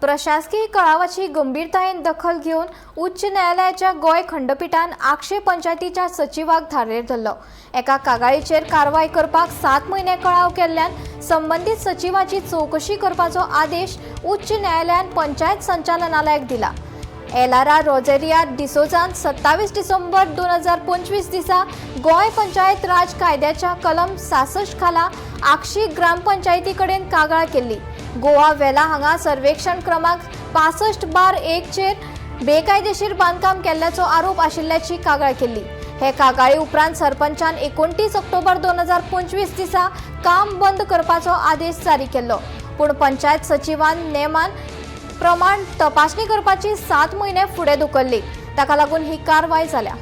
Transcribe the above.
प्रशासकीय कळावाची गंभीरतायेन दखल घेवन उच्च न्यायालयाच्या गोंय खंडपिठान आगशे पंचायतीच्या सचिवाक धारेर धरलो. एका कागाळीचेर कारवाय करपाक 7 म्हयने कळाव केल्ल्यान संबंदीत सचिवाची चवकशी करपाचो आदेश उच्च न्यायालयान पंचायत संचालनालयाक दिला. एलारा रोजेरिया डिसोजान 27 डिसेंबर 2025 दिसा गोंय पंचायत राज कायद्याच्या कलम 66 खाला आगशी ग्रामपंचायती कडेन कागाळ केल्ली. गोवा वेला हांगा सर्वेक्षण क्रमांक 65/1 चेर बेकायदेशीर बांदकाम केल्ल्याचो आरोप आशिल्ल्याची कागाळ केल्ली. हे कागाळी उपरांत सरपंचान 29 ऑक्टोबर 2025 दिसा काम बंद करपाचो आदेश जारी केल्लो. पूण पंचायत सचिवान नेमान प्रमाण तपासणी करपाची 7 म्हयने फुडें धुकल्ली. ताका लागून ही कारवाय जाल्या.